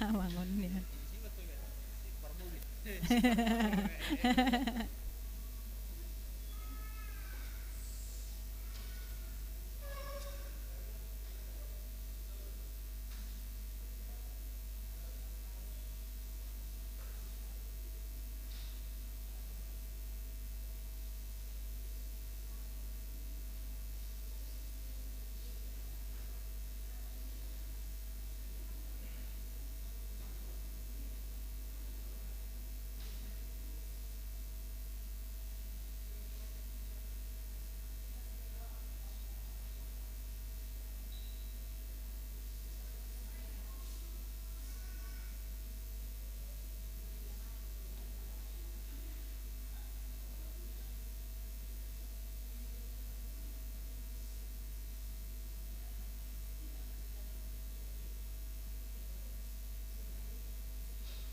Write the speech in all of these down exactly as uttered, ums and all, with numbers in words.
Amang on ya.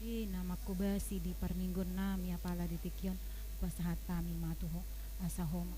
I na mangkobasi di parmingguonnami apala di tingki on, hupasahat hami ma tu Ho, asa Ho ma.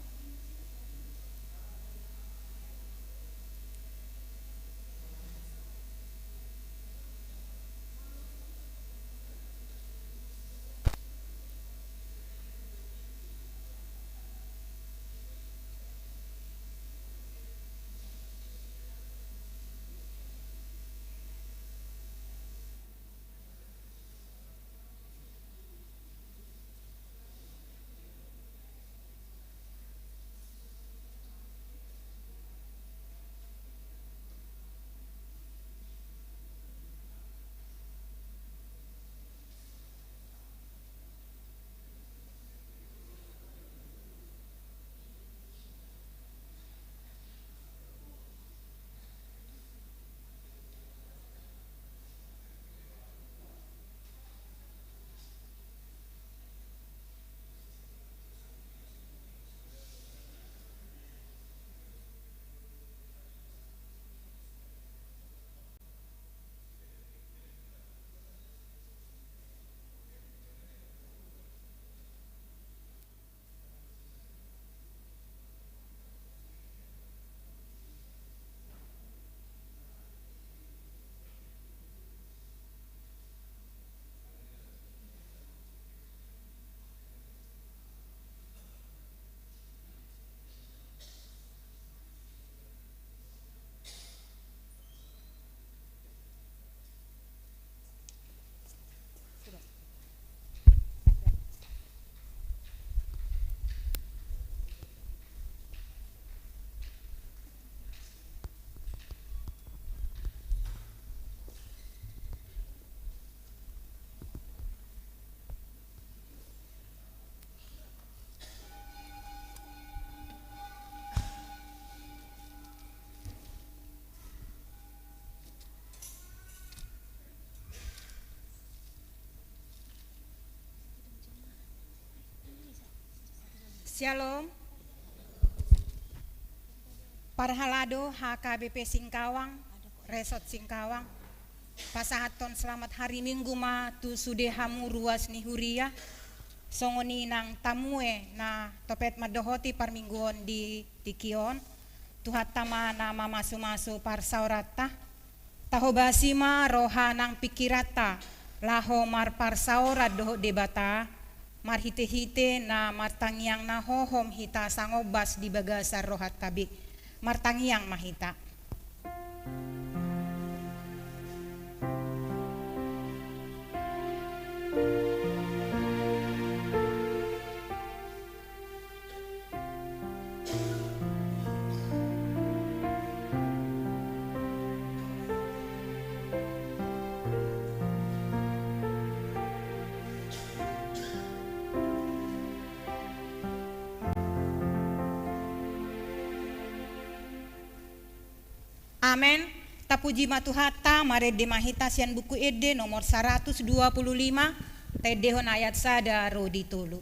Syalom. Parhalado H K B P Singkawang, Resort Singkawang, pasahathon selamat hari Minggu ma tu sude hamu ruas ni huria, songon i nang tamue na topet mandohoti parmingguon di tingki on. Tuhanta ma na mamasumasu parsaoranta. Tahobasi ma roha nang pingkiranta laho marparsaoran dohot Debata, marhitehite na martangiang na hohom hita sangombas di bagasan rohanta be. Martangiang ma hita. Amen. Tapuji ma Tuhanta, marende ma hita sian Buku Ende nomor saratus dua pulu lima, taendehon ayat sada ro di tolu.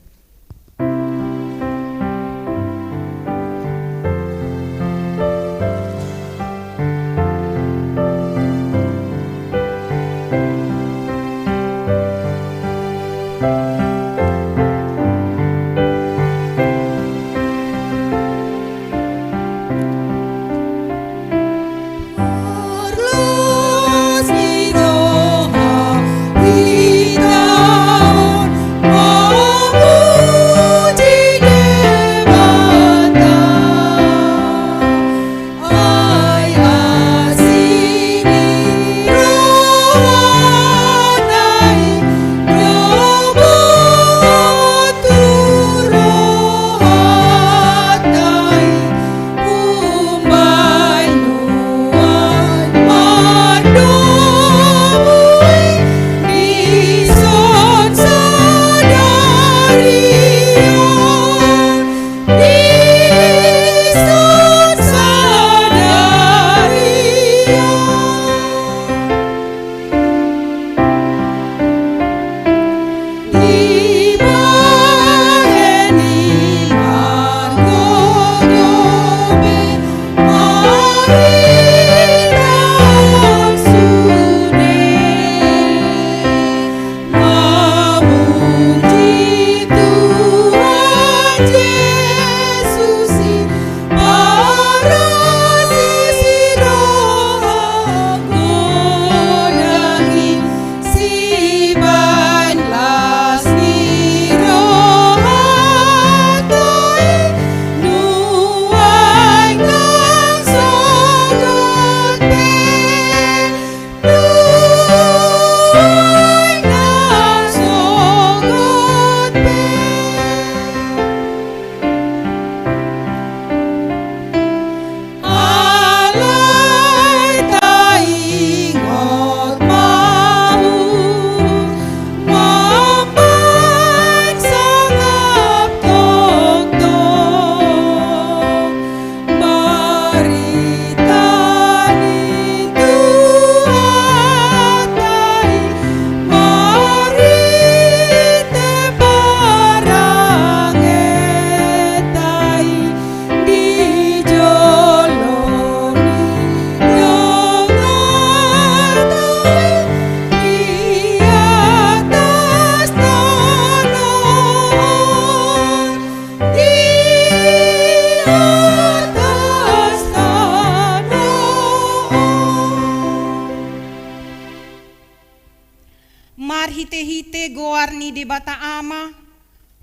Debata Ama,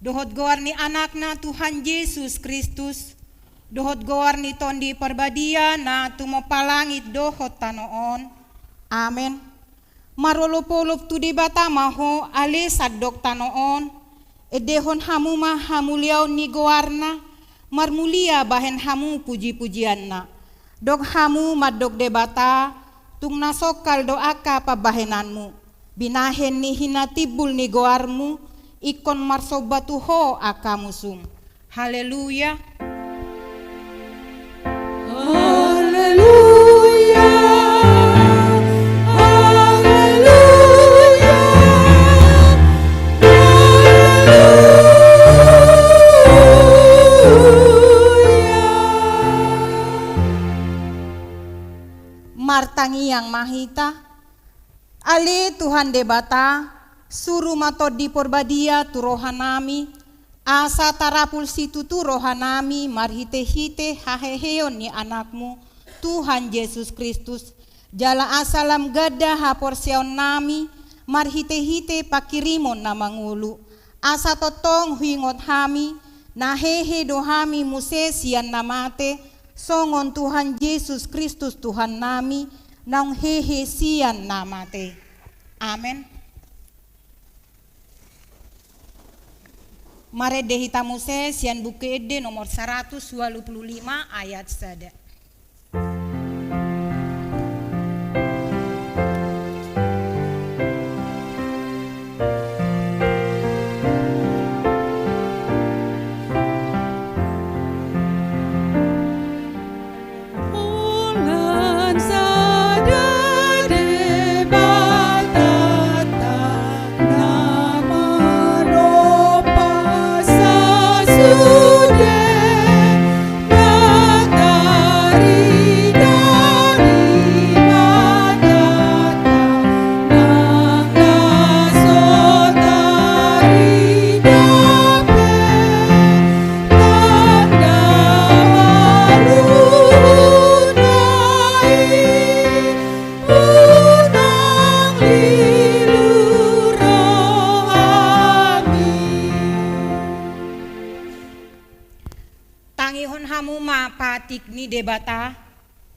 dohot goar ni Anakna Tuhan Jesus Kristus, dohot goar ni Tondi Parbadia na tumompa langit dohot tano on. Amen. Marolopolop tu Debata ma ho ale sandok tano on, endehon hamu ma hamuliaon ni goarna, marmulia bahen hamu pujipujianna. Dok hamu mandok Debata, tung na songkal do angka pambahenanmu, binahen ni hinatimbul ni goarmu, ingkon marsomba tu ho angka musum. Haleluya. Haleluya. Haleluya. Haleluya. Martangiang ma hita. Ale Tuhan Debata, suru ma Tondi Parbadia tu rohanami, asa tarapul situtu rohanami marhitehite haheheon ni Anakmu, Tuhan Jesus Kristus, jala asa lam ganda haporseaonnami marhitehite panghirimon na mangolu, asa tongtong huingot hami, na hehe do hami muse sian na mate, songon Tuhan Jesus Kristus Tuhannami, naung hehe sian na mate. Amen. Marende hita muse sian Buku Ende nomor saratus ualu pulu lima ayat sada. Holan sada Debata na manompa sasude, na tarida di matata, nang na so tarida pe. Tanda maruna i, unang lilu rohami. Tangihon hamu ma patik ni Debata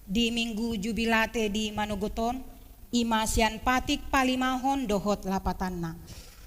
di Minggu Jubilate di manogot on, i ma sian patik palimahon dohot lapatanna.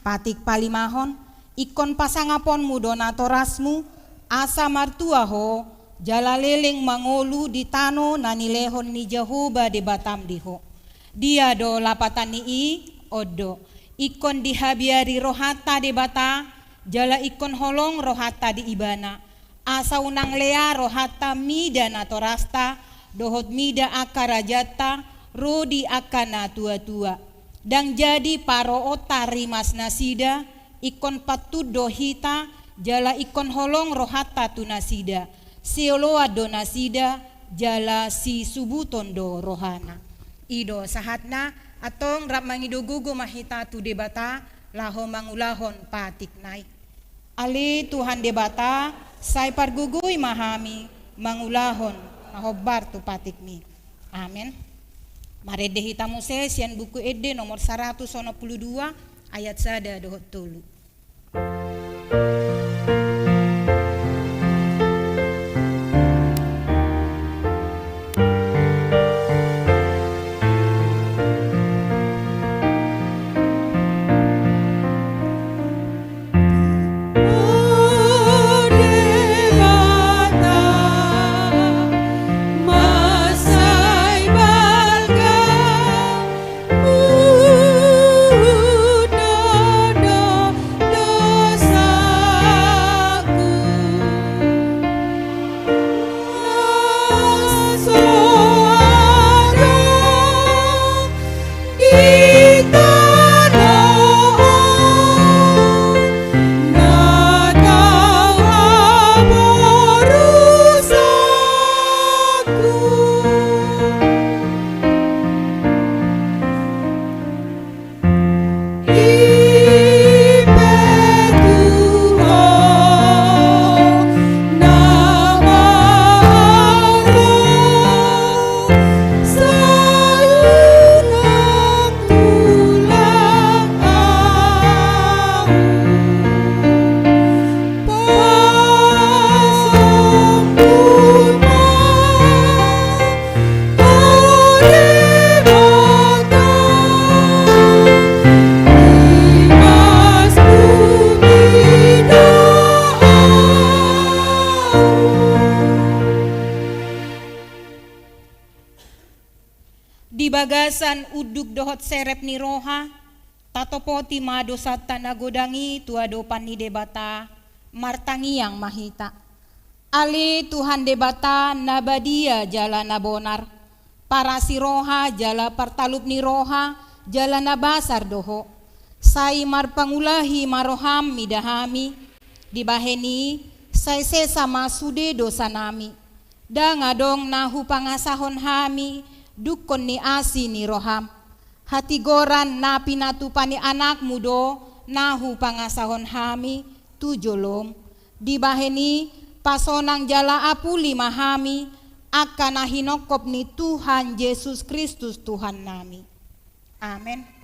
Patik palimahon, ingkon pasangaponmu do natorasmu, asa martua ho, jala leleng mangolu di tano na nilehon ni Jahowa Debatam di ho. Dia do lapatan ni i? On do, ingkon dihabiari rohanta Debata, jala ingkon holong rohanta di Ibana. Asa unang lea rohanta mida natorasta, dohot mida angka rajanta, ro di angka na tuatua. Ndang jadi paroonta rimas nasida, ingkon pantun do hita, jala ingkon holong rohanta tu nasida, sioloan do nasida, jala sisubuton do rohana. I do sahatna, antong rap mangido gogo ma hita tu Debata, laho mangulahon patikna i. Ale Tuhan Debata, sai pargogoi ma hami mangulahon na hombar tu patikmi. Amen. Marende hita muse sian Buku Ende nomor saratus onom pulu dua ayat sada dohot tolu. Di bagasan unduk dohot serep ni roha, tatopoti ma dosanta na godang i tu adopan ni Debata, martangiang ma hita. Ale Tuhan Debata na badia jala na bonar, parasi roha jala partalup ni roha jala na basar do Ho. Sai marpangulahi ma roham mida hami, dibahen i sai sesa ma sude dosanami. Ndang adong na hupangasahon hami dungkon ni asi ni roham. Hatigoran na pinatupa ni Anakmu do na hupangasahon hami tu jolom. Dibahen i pasonang jala apuli ma hami angka na hinongkop ni Tuhan Jesus Kristus Tuhannami. Amen.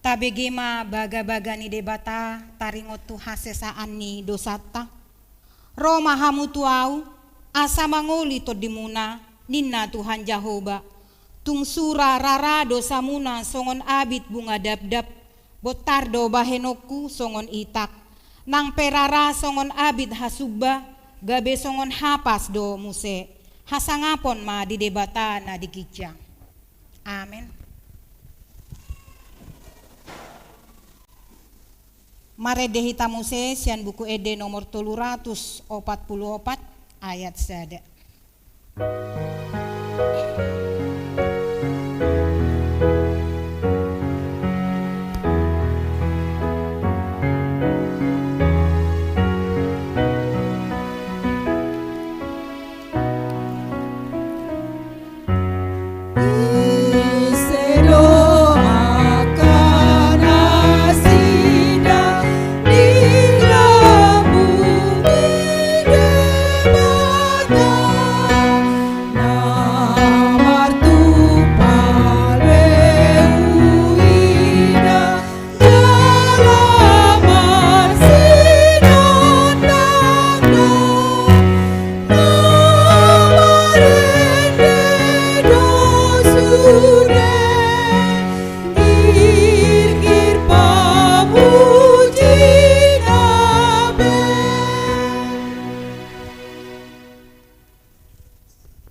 Tabege ma bagabaga ni Debata taringot tu hasesaan ni dosanta. Ro ma hamu tu Ahu, asa mangoli tondimuna, ninna Tuhan Jahowa. Tung sura rara dosamuna songon abit bunga dapdap, bontar do bahenonku songon itak. Nang pe rara songon abit hasumba, gabe songon hapas do muse. Hasangapon ma di Debata na di ginjang. Amen. Marende hita muse sian Buku Ende nomor tolu ratus opat pulu opat, ayat sada.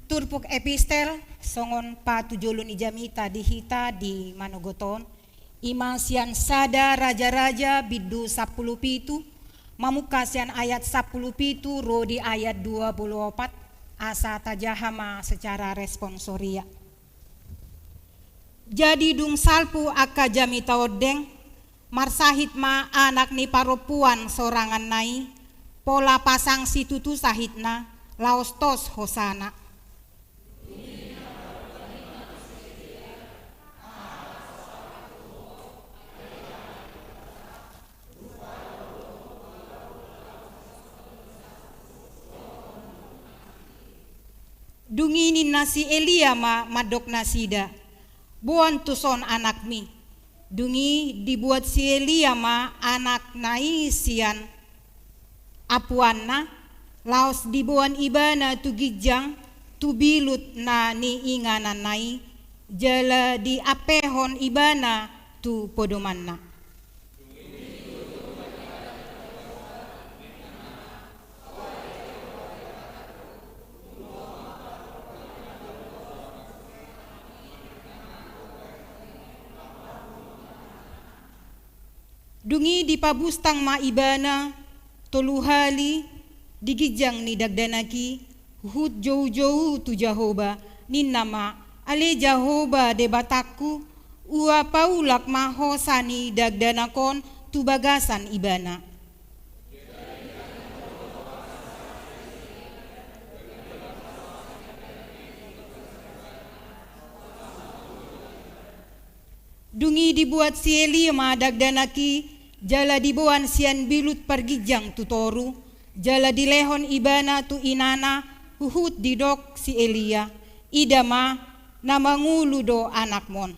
Turpuk epistel songon patujolo ni jamita di hita di manogot on, ima sian sada Raja-raja bindu sampulu pitu, mamungka sian ayat sampulu pitu ro di ayat dua pulu opat, asa tajaha ma secara responsoria. Jadi dung salpu angka jamita ondeng, marsahit ma anak ni parompuan soranganna i, pola pasang situtu sahitna, laos tos hosana. Dung i ninna si Elia ma mandok nasida, "Boan tuson anakmi." Dung i diboan si Elia ma anakna i sian ampuanna, laos diboan ibana tu ginjang, tu bilut na niingananna i, jala diampehon ibana tu podomanna. Dung i dipabustang ma ibana tolu hali di ginjang ni dakdanak i, huhut joujou tu Jahowa, ninna ma: Ale Jahowa Debatangku, ua paulak ma hosa ni dakdanak on tu bagasan ibana. Dung i dibuat si Elia ma dakdanak i, jala diboan sian bilut parginjang tu toru, jala dilehon ibana tu inana, huhut didok si Elia: Ida ma, na mangolu do anakmon.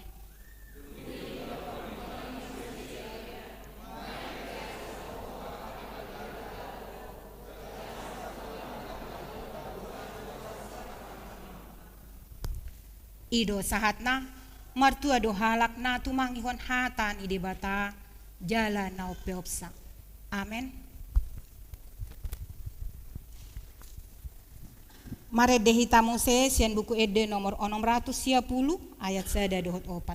I do sahatna. Martua do halak na tumangihon hata ni Debata jala na umpeopsa. Amen. Marende hita muse sian Buku Ende nomor onom ratus sia pulu, ayat sada dohot opat.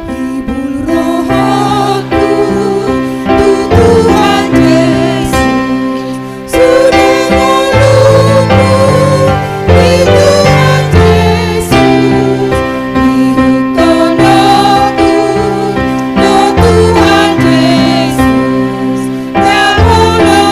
Hibul rohangku tu Tuhan Jesus, sude ngolungku di Tuhan Jesus, ihuthon dohot Ho Tuhan Jesus, na holong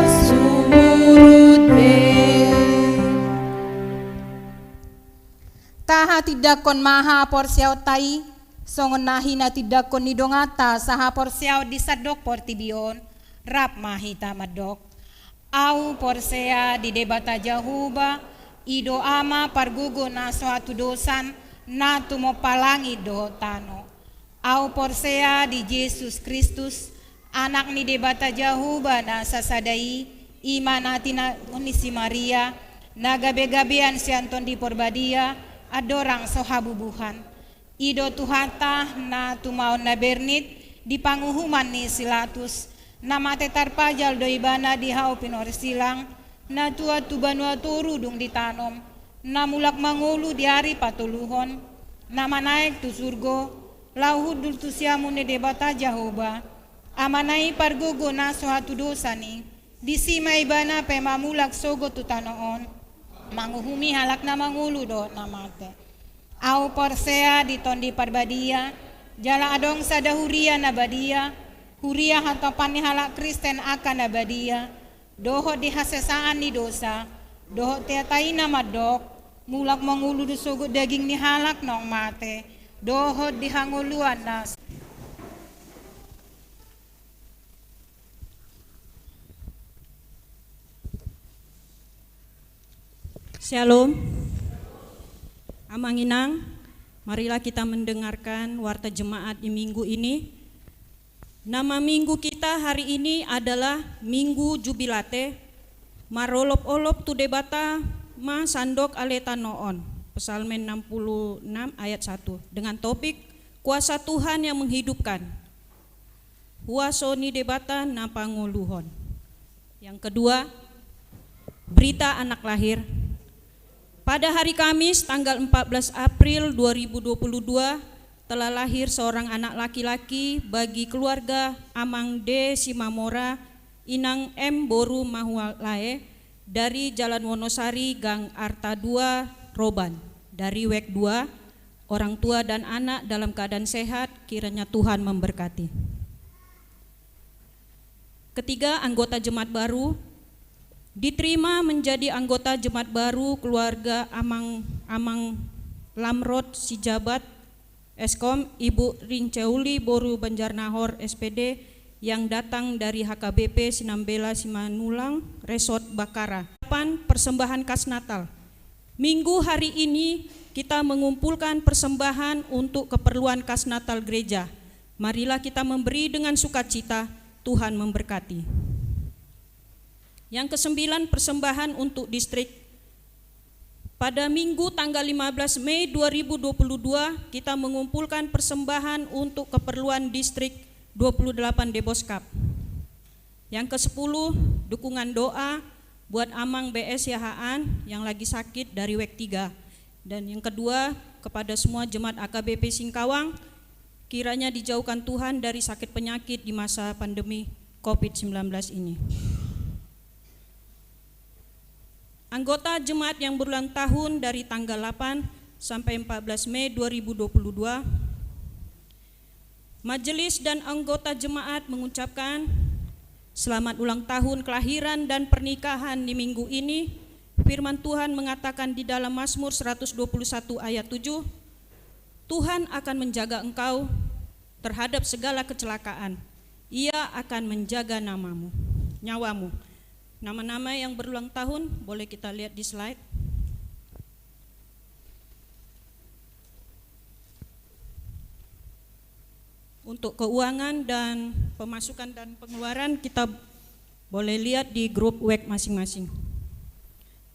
sumurut be. Tahatindangkon ma haporseaonta i, songon na hinatindangkon ni donganta sahaporseaon di sandok portibi on. Rap ma hita mandok: Ahu porsea di Debata Jahowa, i do Ama pargogo na so hatudosan, na tumompa langit dohot tano. Ahu porsea di Jesus Kristus, Anak ni Debata Jahowa na sasada i, i ma na tinato ni si Maria, na gabegabean sian Tondi Porbadia, andorang so habubuhan. I do Tuhanta na tumaon na bernit di panguhuman ni si Latus, na mate tarpajal do ibana di hau pinorsilang, na tuat tu banua toru dung ditanom, na mulak mangolu di ari patoluhon, na manaek tu surgo, laho hundul tu siamun ni Debata Jahowa, Amana i pargogo na so hatudosan i, disi ma ibana pe mamulak sogot tu tano on, manguhumi halak na mangolu dohot na mate. Ahu porsea di Tondi Parbadia, jala adong sada huria na badia, huria hatopan ni halak Kristen angka na badia, dohot di hasesaan ni dosa, dohot hata i na mandok, mulak mangolu do sogot daging ni halak naung mate, dohot di hangoluan na Shalom. Amang inang, marilah kita mendengarkan warta jemaat di minggu ini. Nama minggu kita hari ini adalah Minggu Jubilate, marolopolop tu Debata ma sandok ale tano on. Psalmen enam puluh enam ayat satu, dengan topik Kuasa Tuhan yang Menghidupkan. Huaso ni Debata na pangoluhon. Yang kedua, berita anak lahir. Pada hari Kamis, tanggal empat belas April dua ribu dua puluh dua, telah lahir seorang anak laki-laki bagi keluarga Amang D Simamora, Inang M Boru Mahualae, dari Jalan Wonosari, Gang Arta dua, Roban, dari Wek dua. Orang tua dan anak dalam keadaan sehat, kiranya Tuhan memberkati. Ketiga, anggota jemaat baru. Diterima menjadi anggota jemaat baru keluarga Amang, Amang Lamrod Sijabat, Eskom, Ibu Rinceuli boru Banjarnahor, S P D, yang datang dari H K B P Sinambela Simanulang, Resort Bakara. Delapan, persembahan khas Natal. Minggu hari ini kita mengumpulkan persembahan untuk keperluan khas Natal gereja. Marilah kita memberi dengan sukacita, Tuhan memberkati. Yang kesembilan, persembahan untuk distrik. Pada Minggu tanggal lima belas Mei dua ribu dua puluh dua, kita mengumpulkan persembahan untuk keperluan distrik dua puluh delapan Deboskap. Yang kesepuluh, dukungan doa buat Amang B S Yahaan yang lagi sakit dari wek tiga. Dan yang kedua, kepada semua jemaat A K B P Singkawang, kiranya dijauhkan Tuhan dari sakit penyakit di masa pandemi covid sembilan belas ini. Anggota jemaat yang berulang tahun dari tanggal delapan sampai empat belas Mei dua ribu dua puluh dua. Majelis dan anggota jemaat mengucapkan selamat ulang tahun kelahiran dan pernikahan di minggu ini. Firman Tuhan mengatakan di dalam Mazmur seratus dua puluh satu ayat tujuh, "Tuhan akan menjaga engkau terhadap segala kecelakaan. Ia akan menjaga namamu, nyawamu." Nama-nama yang berulang tahun boleh kita lihat di slide. Untuk keuangan dan pemasukan dan pengeluaran, kita boleh lihat di grup wek masing-masing.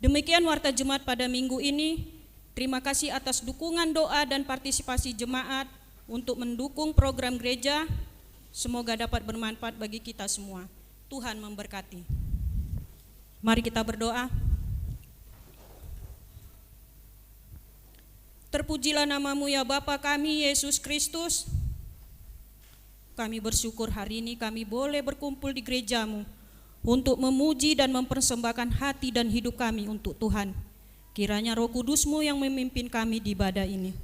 Demikian warta jemaat pada minggu ini. Terima kasih atas dukungan doa dan partisipasi jemaat untuk mendukung program gereja. Semoga dapat bermanfaat bagi kita semua. Tuhan memberkati. Mari kita berdoa. Terpujilah namamu, ya Bapa kami, Yesus Kristus. Kami bersyukur hari ini kami boleh berkumpul di gerejamu untuk memuji dan mempersembahkan hati dan hidup kami untuk Tuhan. Kiranya Roh Kudusmu yang memimpin kami di ibadah ini.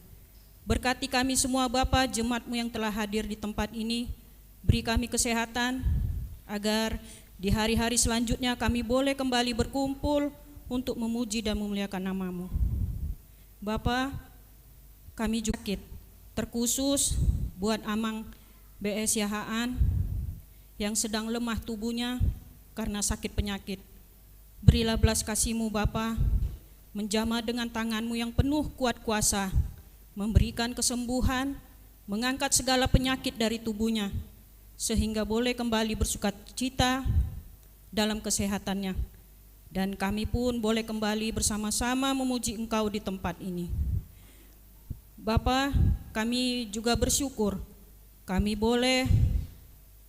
Berkati kami semua, Bapa, jemaatmu yang telah hadir di tempat ini. Beri kami kesehatan, agar di hari-hari selanjutnya kami boleh kembali berkumpul untuk memuji dan memuliakan namamu. Bapa, kami juga sakit, terkhusus buat Amang B S Yahaan yang sedang lemah tubuhnya karena sakit penyakit. Berilah belas kasih-Mu, Bapa, menjamah dengan tangan-Mu yang penuh kuat kuasa, memberikan kesembuhan, mengangkat segala penyakit dari tubuhnya, sehingga boleh kembali bersukacita dalam kesehatannya. Dan kami pun boleh kembali bersama-sama memuji Engkau di tempat ini. Bapa, kami juga bersyukur kami boleh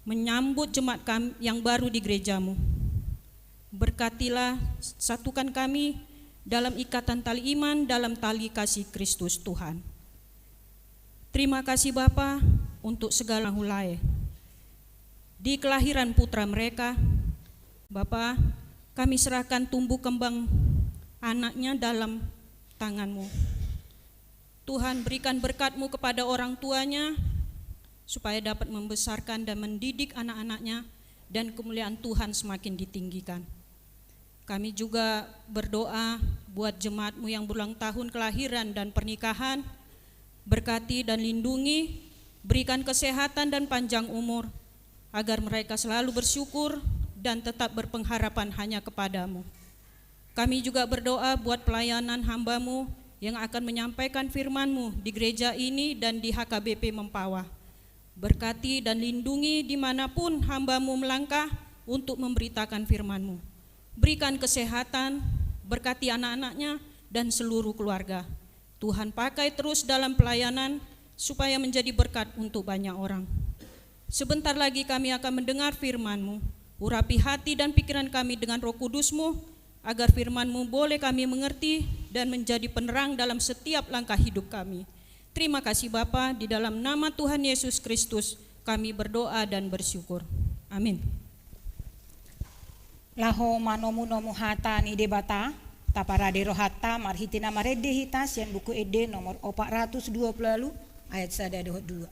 menyambut jemaat kami yang baru di gerejamu. Berkatilah, satukan kami dalam ikatan tali iman, dalam tali kasih Kristus Tuhan. Terima kasih Bapa untuk segala hulae. Di kelahiran putra mereka, Bapa, kami serahkan tumbuh kembang anaknya dalam tangan-Mu. Tuhan, berikan berkat-Mu kepada orang tuanya, supaya dapat membesarkan dan mendidik anak-anaknya, dan kemuliaan Tuhan semakin ditinggikan. Kami juga berdoa buat jemaat-Mu yang berulang tahun kelahiran dan pernikahan, berkati dan lindungi, berikan kesehatan dan panjang umur, agar mereka selalu bersyukur dan tetap berpengharapan hanya kepada-Mu. Kami juga berdoa buat pelayanan hamba-Mu yang akan menyampaikan firman-Mu di gereja ini dan di H K B P Mempawah. Berkati dan lindungi di mana pun hamba-Mu melangkah untuk memberitakan firman-Mu. Berikan kesehatan, berkati anak-anaknya, dan seluruh keluarga. Tuhan, pakai terus dalam pelayanan supaya menjadi berkat untuk banyak orang. Sebentar lagi kami akan mendengar firman-Mu. Urapi hati dan pikiran kami dengan Roh Kudus-Mu, agar firman-Mu boleh kami mengerti dan menjadi penerang dalam setiap langkah hidup kami. Terima kasih Bapa, di dalam nama Tuhan Yesus Kristus kami berdoa dan bersyukur. Amin. Laho manomunomu hata ni Debata, taparade rohanta marhite na marende hita sian Buku Ende nomor opat ratus dua puluh walu, ayat sada dohot dua.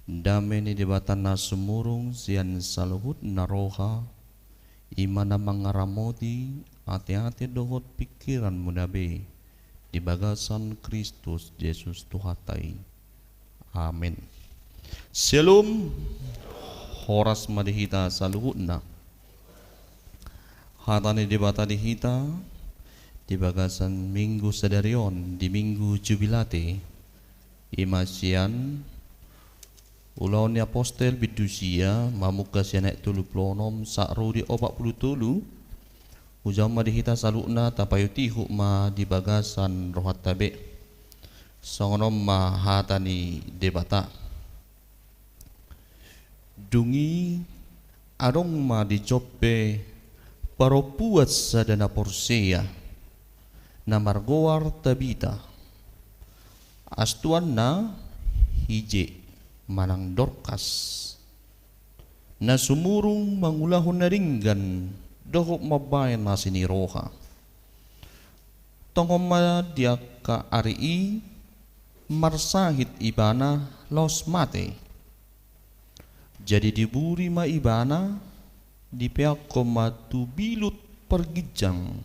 Dame ni Debata na sumurung sian saluhut na roha, i ma na mangaramoti ateate dohot pingkiranmuna be di bagasan Kristus Jesus Tuhanta i. Amen. Syalom. Horas ma di hita saluhutna. Hata ni Debata di hita di bagasan Minggu sadari on, di Minggu Jubilate, i ma sian Ulaon ni Apostel bindu sia, mamungka sian ayat tolu pulu onom sahat ro di opat pulu tolu. Ujaon ma di hita saluhutna, tapaihutihut ma di bagasan rohanta be. Songon on ma hata ni Debata. Dung i adong ma di Joppe parompuan sada na porsea, na margoar Tabita. Astuanna hije manang Dorkas, na sumurung mangulahon na denggan dohot mambahen asi ni roha. Tongon ma di angka ari i marsahit ibana laos mate. Jadi diburi ma ibana, dipeakkon ma tu bilut parginjang.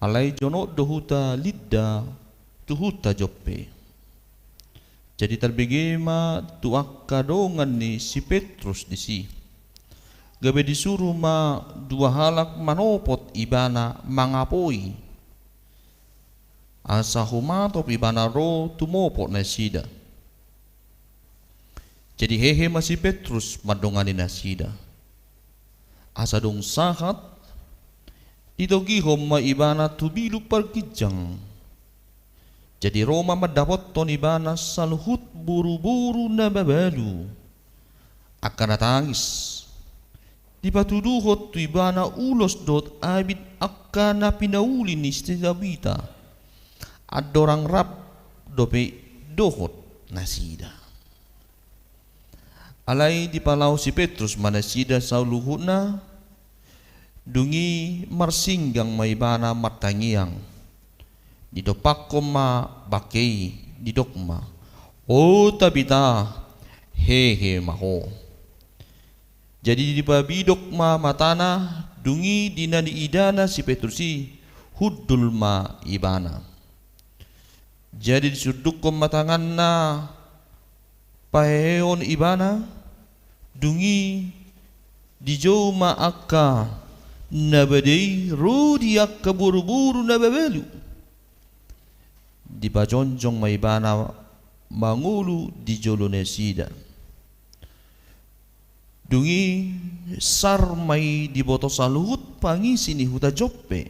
Alai jonok do huta Lidda tu huta Joppe. Jadi tarbege ma tu angka dongan ni si Petrus disi. Gabe disuru ma dua halak manopot ibana mangapoi. Asa humatop ibana ro tumopot nasida. Jadi hehe ma si Petrus mandongani nasida. Asa dung sahat, ditogihon ma ibana tu bilut parginjang. Jadi ro ma mandapothon ibana saluhut boruboru na mabalu, angka na tangis. Dipatuduhon tu ibana ulos dohot abit angka na pinauli ni si Tabita. Andorang rap dope dohot nasida. Alai dipalaho si Petrus ma nasida saluhutna, dung i marsinggang ma ibana martangiang. Didompakkon ma bangke i, didok ma, "O Tabita, hehe ma ho." Jadi dipabidok ma matana, dung i di na niidana si Petrus i, hundul ma ibana. Jadi disundukkon ma tanganna paheheon ibana, dung i dijou ma angka na bade i ro di angka boruboru na mabalu. Dipajongjong ma ibana mangolu di jolo nasida. Dung i sar ma i diboto saluhut pangisi ni huta Joppe.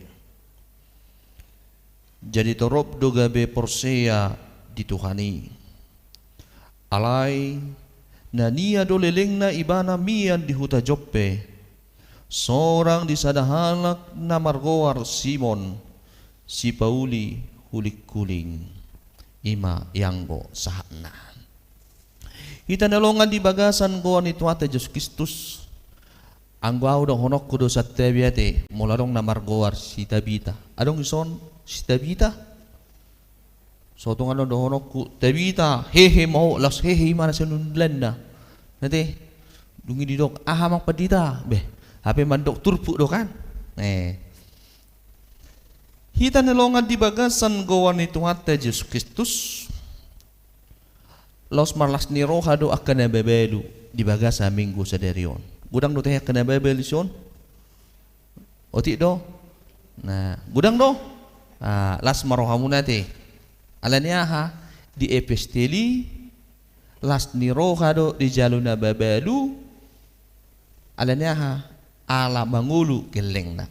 Jadi torop do gabe porsea di Tuhan i. Alai na nia do lelengna ibana mian di huta Joppe, sorang di sada halak na margoar Simon, sipauli hulinghuling. I ma ianggo sahatna. Hita na longan di bagasan goar ni Tuhanta Jesus Kristus. Anggo au dohononku do santabi ate, molo adong na margoar si Tabita. Adong dison si Tabita? So tung adong dohononku, "Tabita, hehe ma ho," laos hehe ibana sian hundulanna. Ate, dung i didok, "Aha amang pandita?" Beh, hape mandok turpuk do kan? Eh. Hita na longan di bagasan goar ni Tuhanta Jesus Kristus. Laos marlas ni roha do angka na mabalu di bagasan Minggu sadari on. Godang do tahe angka na mabalu dison? Otik do? Nah, godang do? Ah, las ma rohamuna ate. Alani aha? Di episteli, las ni roha do dijalo na mabalu. Alani aha? Ala mangolu gellengna.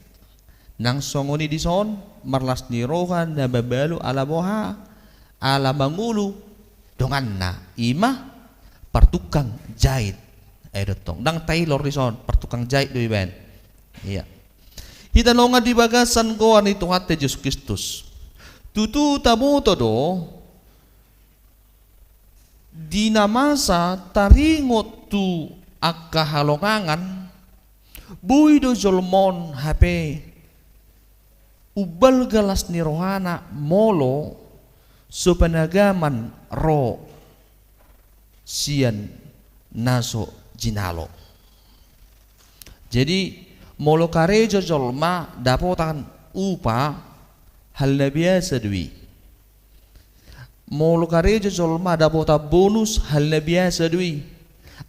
Nang songon i dison, marlas ni roha na mabalu ala boha? Ala mangolu donganna, i ma partukang jait. Ai do tong, ndang tailor dison, partukang jait do ibaen. Ia. Hita na longan di bagasan goar ni Tuhanta Jesus Kristus. Tutu taboto do, di na masa taringot tu angka halongangan, boi do jolma on hape umbalga las ni rohana molo so panagaman ro sian na so jinalo. Jadi, molo karejo jolma dapotan upa, hal na biasa do i. Molo karejo jolma dapotan bonus, hal na biasa do i.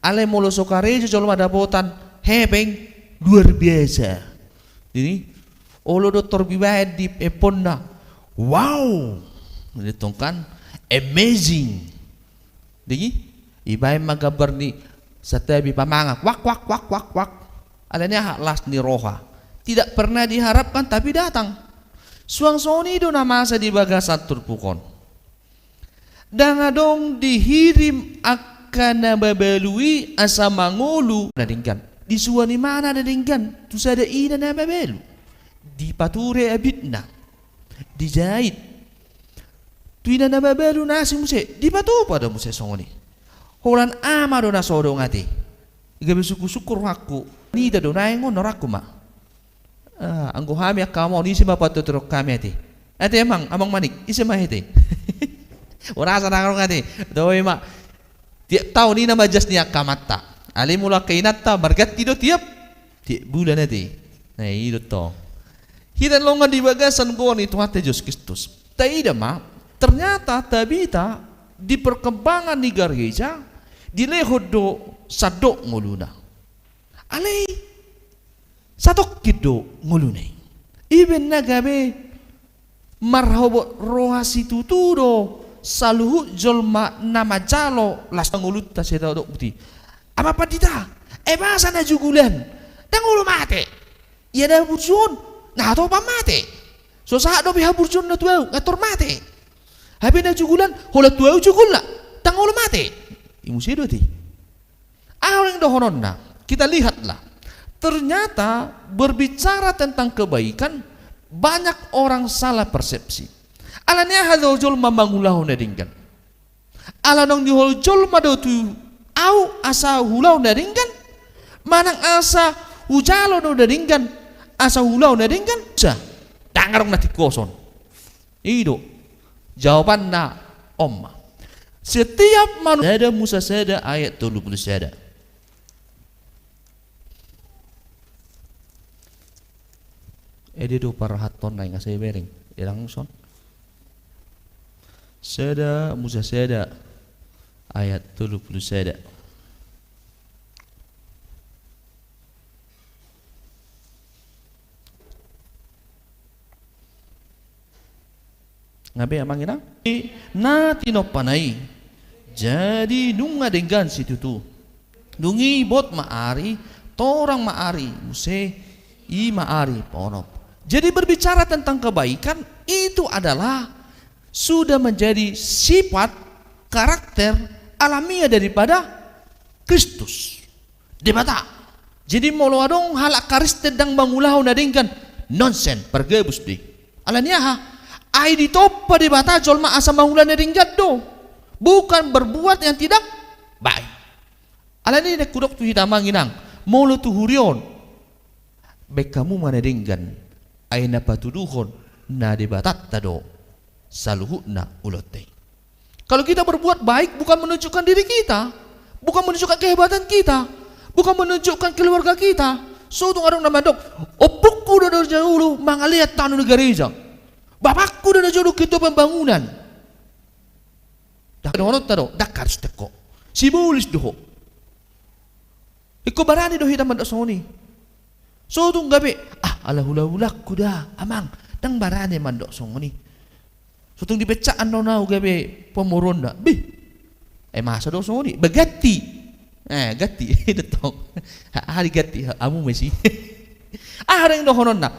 Alai molo so karejo jolma dapotan hepeng, luar biasa. Jadi, olo do tor dibaen di handphonena, wow, didok kan, amazing. Dengki, ibaen ma gambar ni santabi pamangan, wak, wak, wak, wak, wak. Alani aha? Las ni roha. Tidak pernah diharapkan, tapi datang. Suang songon i do na masa di bagasan turpuk on. Ndang adong dihirim angka na mabalu i asa mangolu na denggan. Disuan imana na denggan tu sada ina na mabalu. Dipature abitna. Dijait. Tu ina na mabalu na asing muse, dipatupa do muse songon i. Holan ama do na so adong ate. Gabe sungkun-sungkun rohangku. Nida do naeng on rohangku ma. Ah, anggo hami angka amang on, ise ma patuturon hami ate? Ate amang, amang Manik, ise ma ate? Ora asa na adong ate. Dao i ma. Tiap taon i nama jas ni angka amanta. Alai molo angka inanta marganti do tiap, tiap bulan ate. Nah, i do tong. Hita longan di bagasan goar ni Tuhanta Jesus Kristus. Taida ma, ternyata Tabita di perkembangan ni gareja dilehon do sandok ngoluna. Alai satongkin do ngoluna i. Ibaen na gabe marhabot roha situtu do saluhut jolma na manjalo las ngolunta. Sai tadok buti. Amang Pandita, ai boasa na jugulan? Ndang olo mate. Ia na burju on, na hatop mate. So sahat dope haburjuonna tu ahu, nga tor mate. Hape na jugulan, holan tu ahu jugulna, ndang olo mate. I muse do ate. Aha naeng dohononna? Kita lihatlah. Ternyata berbicara tentang kebaikan, banyak orang salah persepsi. Alani aha do jolma mangulahon na denggan? Ala naung dihol jolma do tu ahu asa huulahon na denggan, manang asa hujalo do na denggan asa huulahon na denggan? Sa, ndang adong na tingkos on. I do jawabanna on ma. Setiap manu-, Sada Musa sada ayat tolu pulu sada. Ede do parhatonna, inga sai bereng. Edang son. Sada Musa sada ayat tolu pulu sada. Nga be amang inang? Na tinompana i. Jadi nunga denggan situtu. Dung i bot ma ari, torang ma ari muse, i ma ari ponop. Jadi berbicara tentang kebaikan, itu adalah sudah menjadi sifat karakter alamiah daripada Kristus. Debata. Jadi molo adong halak Kristen ndang mangulahon na denggan, nonsen, pargabus do i. Alani aha? Ai ditompa Debata jolma asa mangula na denggan do. Bukan berbuat yang tidak baik. Alani i naeng hudok tu hita amang inang, molo tu huria on, baen hamu ma na denggan, ai na patuduhon na Debatanta do saluhutna ulaonta i. Kalau kita berbuat baik, bukan menunjukkan diri kita, bukan menunjukkan kehebatan kita, bukan menunjukkan keluarga kita. So tung adong na mandok, ompungku do na jolo mangalean tano ni gareja, bapakku do na jolo ketua pembangunan. Ndang dohononta do, ndang Kristen ho. Sibolis do ho. Ingkon barani do hita mandok songon i. So tung gabe, ah, ala hulahulangku da, amang, ndang barani mandok songon i. So tung dipecat annon ahu gabe pamoruonna. Bih. Eh, masa do songon i? Baganti. Eh, ganti. Dotong. Ha, ha, diganti. Ha, amu mesi. Aha naeng dohononna?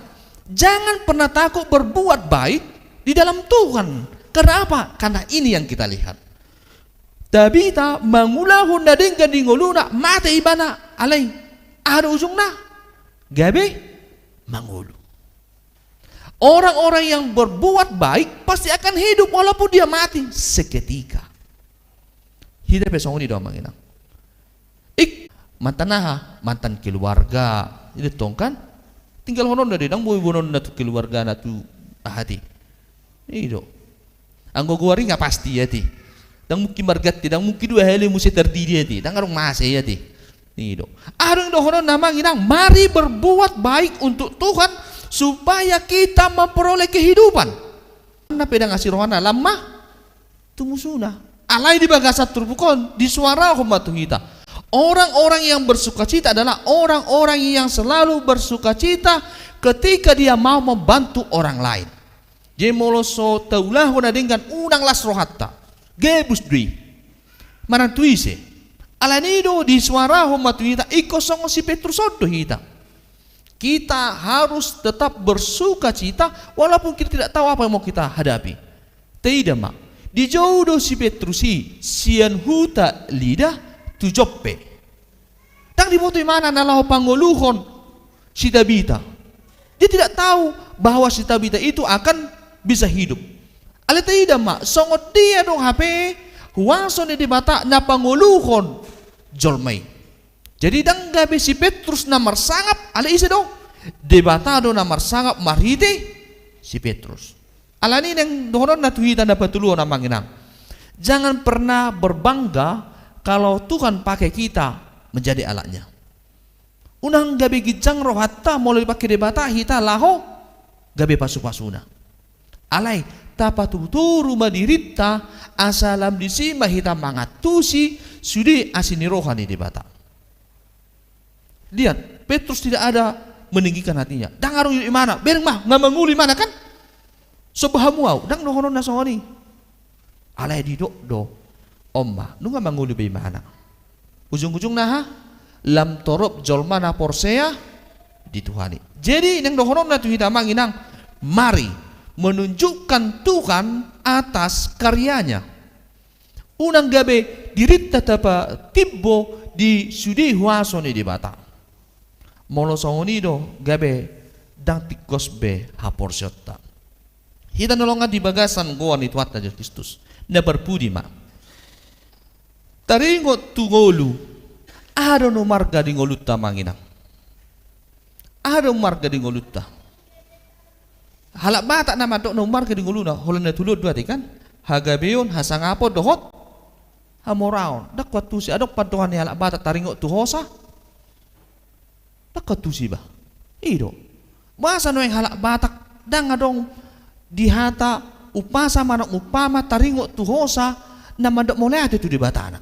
Jangan pernah takut berbuat baik di dalam Tuhan. Karena apa? Karena ini yang kita lihat. Tabita mangulahon na denggan di ngoluna, mate ibana, alai aha do ujungna? Gabe mangolu. Orang-orang yang berbuat baik pasti akan hidup walaupun dia mati seketika. Hita pe songon i do amang inang. Ik, mantan aha? Mantan keluarga. I do tong kan? Tinggalhononna do i, ndang boi boanonna tu keluargana tu aha ate. I do. Anggo goar i nga pasti ate. Ndang mungkin marganti, ndang mungkin dua hali muse tardidi ate, ndang adong masa i ate. I do. Adong dohononna amang inang, mari berbuat baik untuk Tuhan supaya kita memperoleh kehidupan. Na pe ndang asi rohana, lam ma tu musuna. Alai di bagasan turpuk on, disuarahon ma tu hita. Orang-orang yang bersukacita adalah orang-orang yang selalu bersukacita ketika dia mau membantu orang lain. Jadi molo so taulahon na denggan, unang las rohanta. Gabus do i. Manang tu ise. Alani do disuarahon ma tu hita, ingkon songon si Petrus on do hita. Kita harus tetap bersukacita walaupun kita tidak tahu apa yang mau kita hadapi. Taida ma, dijou do si Petrus i sian huta Lida tu Joppe. Ndang diboto ibana na laho pangoluhon si Tabita. Dia tidak tahu bahwa si Tabita itu akan bisa hidup. Alai taida ma, songon dia do hape huaso ni Debata na pangoluhon jolma i. Jadi ndang gabe si Petrus na marsangap, alai ise do? Debata do na marsangap marhite si Petrus. Alani i naeng dohononna tu hita na patoluhon amang inang. Jangan pernah berbangga kalau Tuhan pakai kita menjadi alatnya. Unang gabe ginjang rohanta molo dipake Debata hita laho gabe pasu-pasuna. Alai, tapatuturu ma dirinta asa lam disi ma hita mangantusi sude asi ni roha ni Debata. Lihat, Petrus tidak ada meninggikan hatinya. Ndang adong ibana, bereng ma, nga mangolu ibana kan? Somba hamu au, ndang dohononna songon i. Alai didok do, on ma, nunga mangolu be ibana. Ujung-ujungna aha? Lam torop jolma na porsea di Tuhan i. Jadi, naeng dohononna tu hita amang inang, mari menunjukkan Tuhan atas karyanya. Unang gabe dirinta tapatimbo di sude huaso ni Debata. Molo songon i do gabe ndang tingkos be haporseaonta. Hita na holongan di bagasan goar ni Tuhanta Jesus Kristus, na parpudi ma. Taringot tu ngolu, aha do na umarga di ngolunta amang inang? Aha do umarga di ngolunta? Halak Batak na mandok na umarga di ngoluna, holan na tolu do ate kan? Hagabeon, hasangapon dohot hamoraon. Ndang huantusi, adong pandohan ni halak Batak taringot tu hosa? Ndang huantusi bah. I do. Masa nuaeng halak Batak ndang adong di hata umpasa manang umpama taringot tu hosa na mandok mauliate tu Debatana?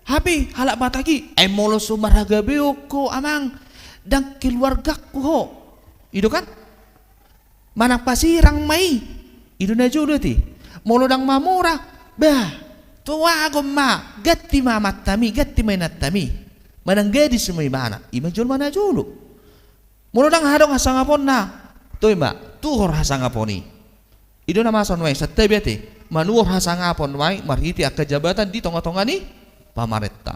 Hape halak Batak i, ai molo so marhagabeon ho amang, ndang keluargaku ho. I do kan? Manang pasirang ma i. I do na jolo ate. Molo ndang mamora, bah, toagon ma, ganti ma amantami, ganti ma inantami. Manang gadis ma ibana, i ma jolma na jolo. Molo ndang adong hasangaponna, toe ma, tuhor hasangapon i. I do na masa nuaeng, santabi ate, manuhor hasangapon nuaeng marhite angka jabatan di tonga-tonga ni pamarenta.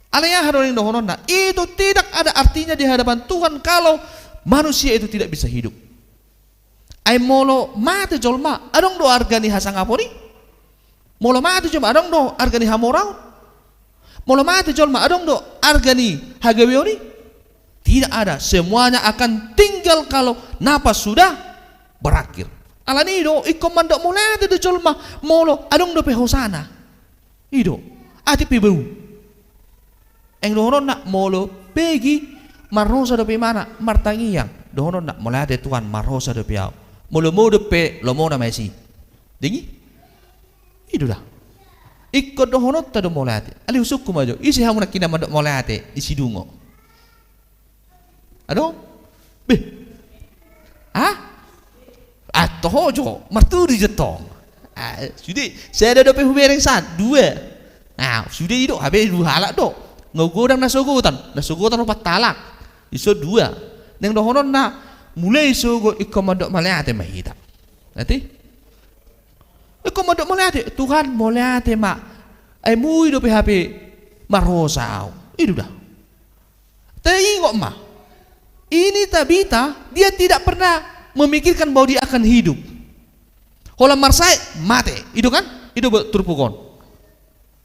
Alai aha do naeng dohononna? Itu tidak ada artinya di hadapan Tuhan kalau manusia itu tidak bisa hidup. Ai molo mate jolma, adong do arga ni hasangapon i? Molo mate jolma, adong do arga ni hamoraon? Molo mate jolma, adong do arga ni hagabeon i? Tidak ada, semuanya akan tinggal kalau napas sudah berakhir. Alani i do, ingkon mandok mauliate do jolma, molo adong dope hosana. I do, atik pe bau. Naeng dohononna, molo begi, marhosa dope ibana, martangiang. Dohononna, mauliate Tuhan, marhosa dope au. Molo modom pe, lomona ma i. Denggan i? I do da. Ingkon dohononta do mauliate. Alai husungkun ma jo, ise hamu nangkin na mandok mauliate di Sidungo? Adong? Beh. Ha? Ah, toho jo, martudu jo tong. Ah, sude, sada dope hubereng san, dua. Ah, sude i do, hape dua halak do. Nga godang na sogotan, na sogotan opat halak. Dison dua. Naeng dohononna, mulai sogot ingkon mandok mauliate ma hita. Ate? Ingkon mandok mauliate, Tuhan mauliate ma. Ai mui dope hape marhosa au. I do da. Taingot ma. Ini Tabita, dia tidak pernah memikirkan bahwa dia akan hidup. Holan marsae, mate. I do kan? I do turpuk on.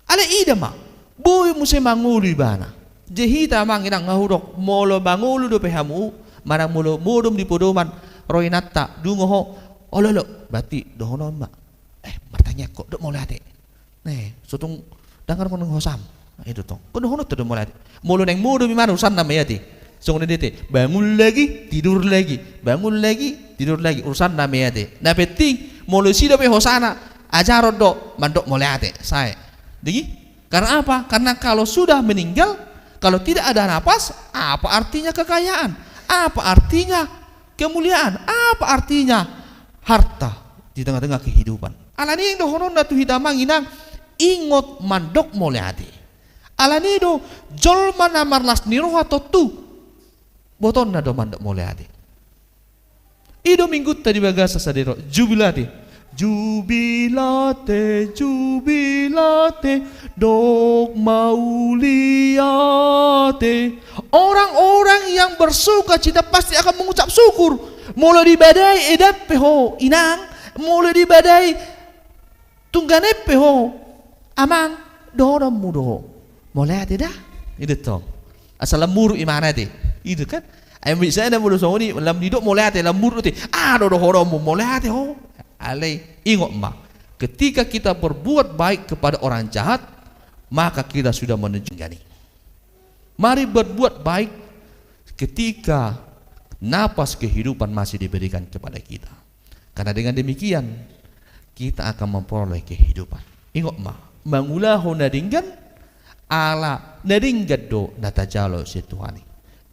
Alai ida ma. Boi muse mangolu ibana. Jadi hita amang inang nga hudok, molo mangolu dope hamu, manang molo modom di podoman, ro inanta, dungo ho, olo, olo, berarti dohonon ma. Eh, martangiang. Ia, kok dok mauliate. Ne, sotung dangar kono hosam. Itu tong. Kono hono tu dok mauliate. Molo naeng modom imana urusanna mauliate. Songon dia te, bangun lagi, tidur lagi, bangun lagi, tidur lagi. Urusanna mauliate. Na penting, molo sida pe hosana, ajaron do, mandok mauliate. Sae. Digi? Karena apa? Karena kalau sudah meninggal, kalau tidak ada napas, apa artinya kekayaan? Apa artinya kemuliaan? Apa artinya harta di tengah-tengah kehidupan? Alani i dohononna tu hita manginang, ingot mandok mauliate. Alani do, jolma na marlas ni roha tontu, botonna do mandok mauliate. I do minggunta di bagasan sadero, jubilate. Jubilate, jubilate, dok mauliate. Orang-orang yang bersuka cita pasti akan mengucap syukur. Molo dibadai edan pe ho inang, molo dibadai tungganan pe ho amang, dohononmu do ho, mauliate da. Ido tong. Asa lam muruk imana te. Ido kan. Ai misalna molo songon i, lam didok mauliate, lam muruk te. Ah, do dohononmu mauliate ho. Alai, ingot ma. Ketika kita berbuat baik kepada orang jahat, maka kita sudah menunjukkan i. Mari berbuat baik ketika napas kehidupan masih diberikan kepada kita. Karena dengan demikian, kita akan memperoleh kehidupan. Ingot ma, mangulahon na denggan, ala na denggan do na tajalo sian Tuhan i.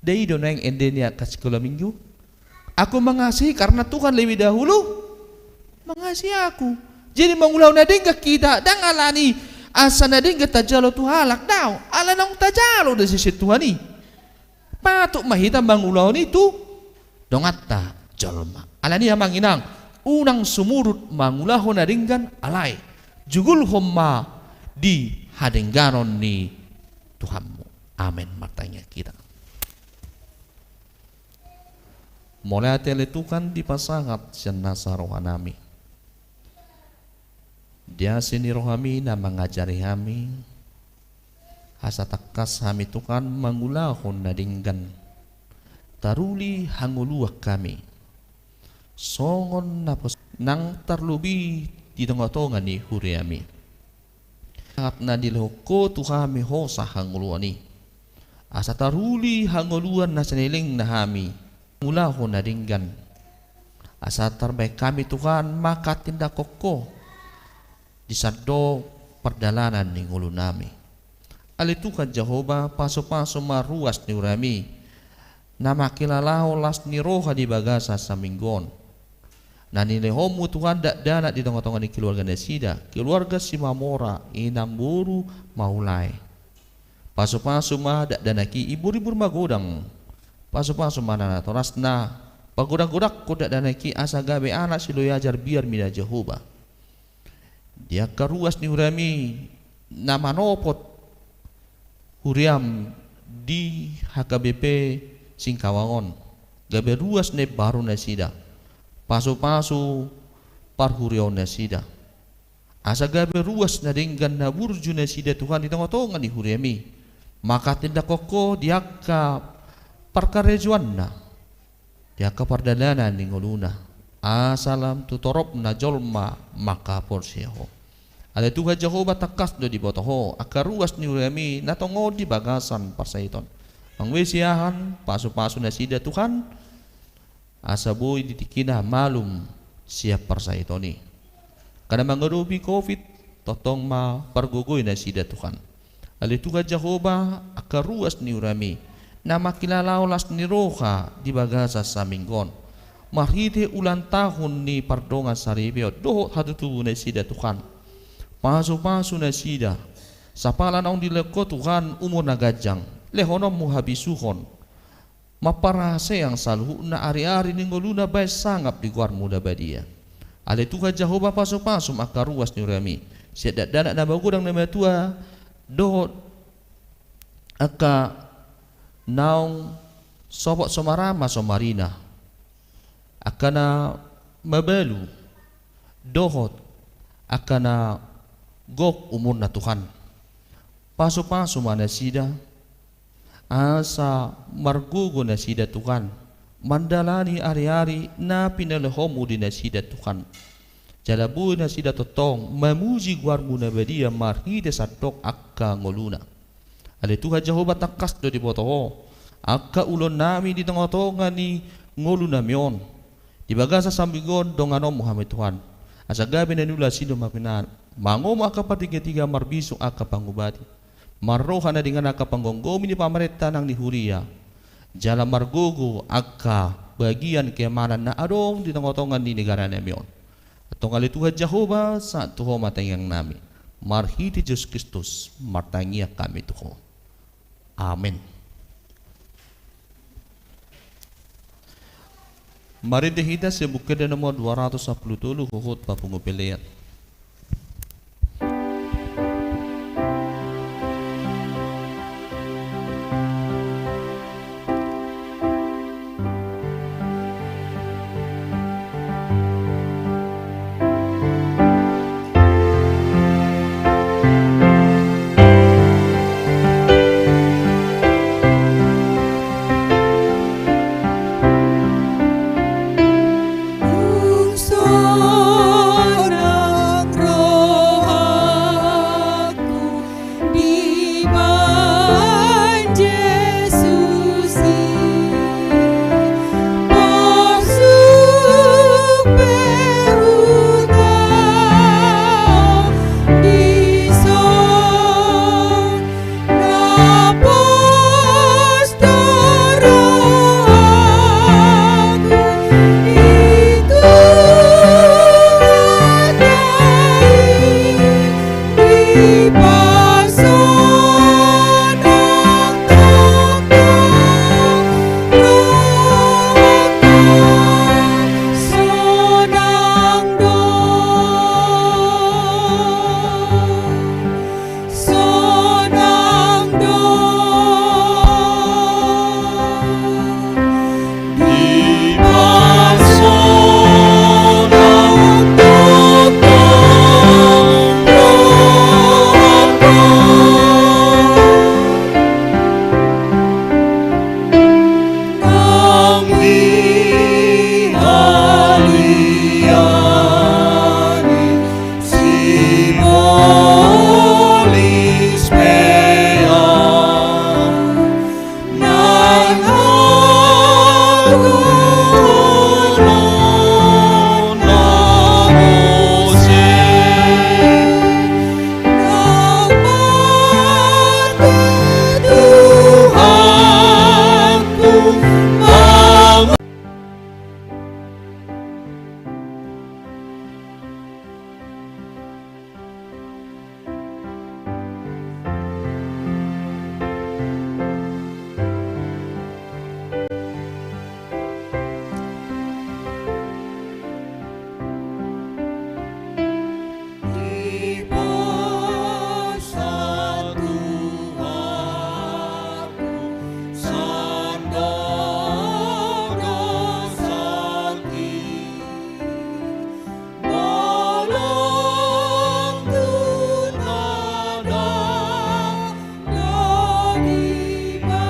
Dai do naeng ende ni angka sikola minggu. Aku mengasihi karena Tuhan lebih dahulu mengasihi aku. Jadi mangulahon na denggan hita, ndang alani asa na denggan tajalo tu halak, daong, ala naung tajalo do sian Tuhan i. Patut ma hita mangulahon i tu donganta jolma. Alani i amang inang, unang sumurut mangulahon na denggan alai jugulhon ma di hadengganon ni Tuhanmu. Amen. Martangiang hita. Mauliate ale Tuhan dipasahat sian nasa rohanami. Di asi ni rohami na mangajari hami, asa tangkas hami Tuhan mangulahon na denggan. Taruli hangoluan hami. Songon na pos nang tarlobi di tongatonga ni huriami. Sahat na dilehon Ho tu hami hosa hangoluan i. Asa taruli hangoluan na saleleng na hami. Mangulahon na denggan. Asa tarbaen hami Tuhan manghatindanghon Ho. Di sandok pardalanan ni ngolunami. Ale Tuhan Jahowa, pasupasu ma ruas ni huriami. Na mangkilalahon las ni roha di bagasan saminggu on. Na nilehonmu Tuhan dakdanak di tongatonga ni keluarga nasida, keluarga Simamora, inang boru Maulae. Pasupasu ma dakdanak i iburibur magodang. Pasupasu ma na natorasna, pagodanggodangkon dakdanak i asa gabe anak siloyajar biar mida Jahowa. Di angka ruas ni huriami na manopot huriam di H K B P Singkawang on. Gabe ruas na imbaru nasida. Pasupasu parhuriaon nasida. Asa gabe ruas na denggan na burju nasida Tuhan di tongatonga ni huriami. Manghatindanghon Ho di angka parkarejoanna. Di angka pardalanan ni ngoluna, asa lam tu toropna jolma manghaporseai Ho. Ale Tuhan Jahowa, tangkas do diboto Ho angka ruas ni huriami na tongon di bagasan parsahiton. Mangulahon siahan, pasupasu nasida Tuhan, asa boi di tingkina malum sian parsahiton i. Angka na mangadopi covid, tongtong ma pargogoi nasida Tuhan. Ale Tuhan Jahowa, angka ruas ni huriami, na mangkilalahon las ni roha di bagasan saminggu on. Marhite ulang tahun ni pardongan saripeon, dohot hatutubu nasida Tuhan. Pasupasu nasida, sapala naung dilehon Ho Tuhan umur na ganjang, lehononmu habisuhon. Mamparaseang saluhutna ariari ni ngoluna baen sangap di goarmu na badia. Ale Tuhan Jahowa, pasupasu ma angka ruas ni huriami. Sian dakdanak na magodang na matua, dohot angka naung sopot so marama so marina. Angka na mabalu, dohot angka na gok umurna Tuhan. Pasupasu ma nasida, asa margogo nasida Tuhan, mandalani ariari na pinalehonmu di nasida Tuhan. Jala boi nasida tongtong mamuji goarmu na badia marhite sandok angka ngoluna. Ale Tuhan Jahowa, tangkas do diboto Ho angka ulaonnami di tongatonga ni ngolunami on. Di bagasan sambing on donganonmu hami Tuhan, asa gabe na niula sido ma pinal mangomo angka partigatiga marbisuk angka pangubati, marroha na denggan angka panggomgomi ni pamarenta nang ni huria, jala margogo angka bagian keamanan na adong di tongatonga ni negaranami on. Antong ale Tuhan Jahowa, sahat tu Ho ma tangiangnami. Marhite Jesus Kristus martangiang hami tu Ho. Amen. Marende hita sian Buku Ende nomor dua ratus sampulu tolu, huhut papungu pelean. Dung sonang rohangku dibaen Jesus i, porsuk pe huta on dison. Na pos do rohangku i tu hata i, dipasonang tongtong rohangku, sonang do. Sonang do dipasonang tongtong rohangku. Nang di haliang i sibolis pe ahu, nang ahu na mose. Nang martua Tuhanku, mangu- Dipasahat Tuhanku sandok na sangkit, bolon tu na dang doliba.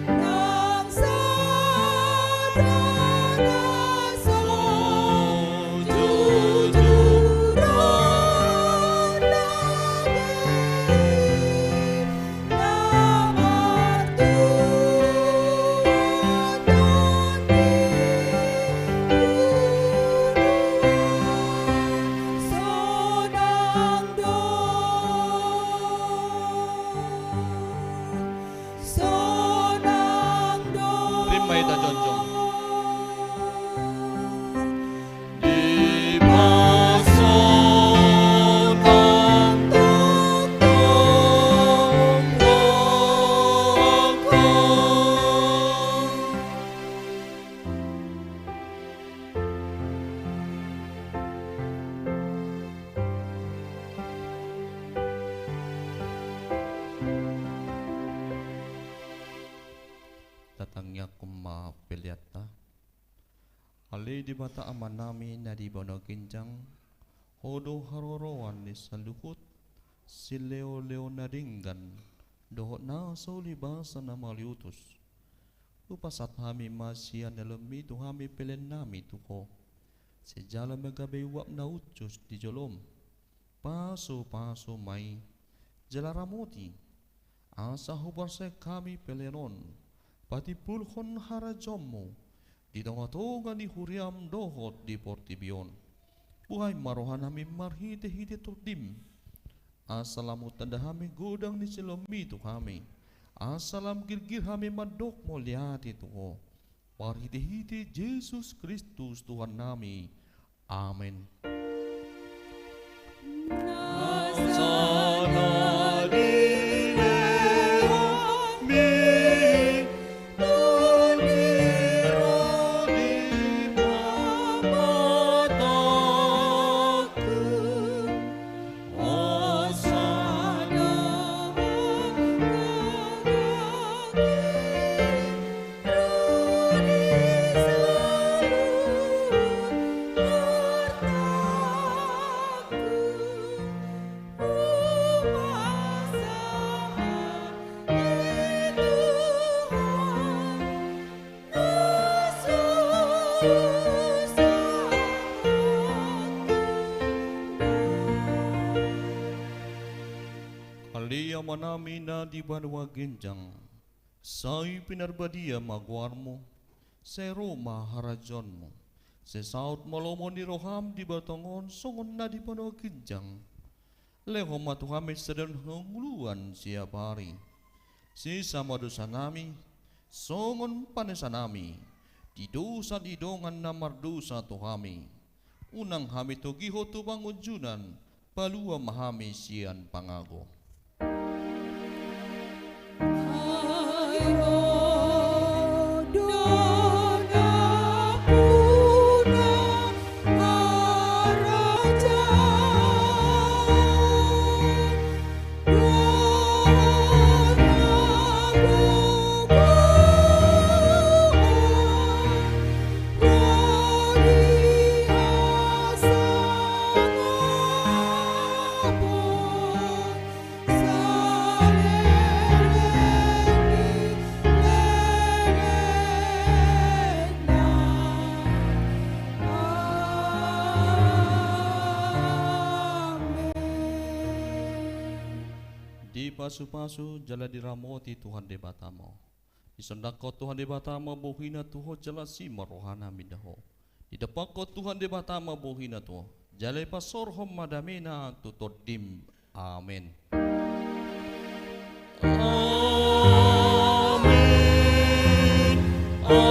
Nang sada na so jujur on lagi, na martua Tondi Unuan, sonang do. Sonang do. Rap ma hita jongjong. Dipasonang tongtong rohangku. Tatangiangkon ma peleanta. Ale Debata Amanami na di banua ginjang, Ho do haroroan ni saluhut silehonlehon na denggan dohot na so ulibasa na mauliutus. Hupasahat hami ma sian ni ulaonmi tu hami peleannami tu Ho. sai jalo ma gabe uap na uncus di jolom. Pasupasu ma i, jala ramoti, asa hupasahat hami pelean on patimbulhon harajaonmu di tongatonga ni huriam dohot di portibi on. Buhai ma rohanami marhitehite Tondim, asa lam hutanda hami godang ni siolommi tu hami, asa lam girgir hami mandok mauliate tu Ho, marhitehite Jesus Kristus Tuhannami. Amen. Ale Amanami na di banua ginjang, sai pinarbadia ma goarmu, sai ro ma harajaonmu, sai saut ma lomo ni roham di banua tonga on songon na di banua ginjang. Lehon ma tu hami sadari on hangoluan siapari. Sesa ma dosanami, songon panesanami di dosa ni dongan na mardosa tu hami. Unang hami togihon tu pangunjunan, palua ma hami sian pangago. Dipasupasu jala diramoti Tuhan Debata ma ho. Disondangkon Tuhan Debata ma bohina tu ho jala asi ma rohana mida ho. Didompakkon Tuhan Debata ma bohina tu ho jala ipasaorhon ma damena tu tondim. Amen. Amen. Amen.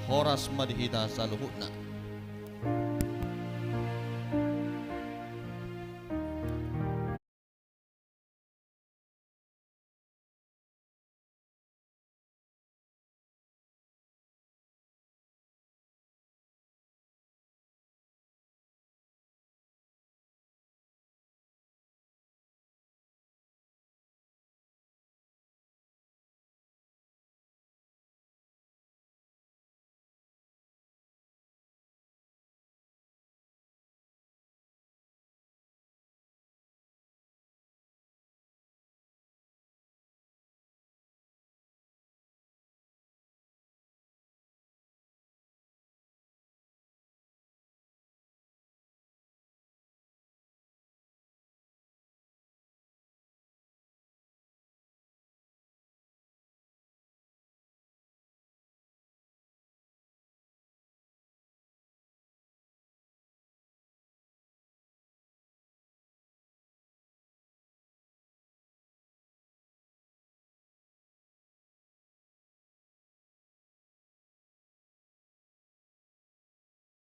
Horas ma di hita saluhutna.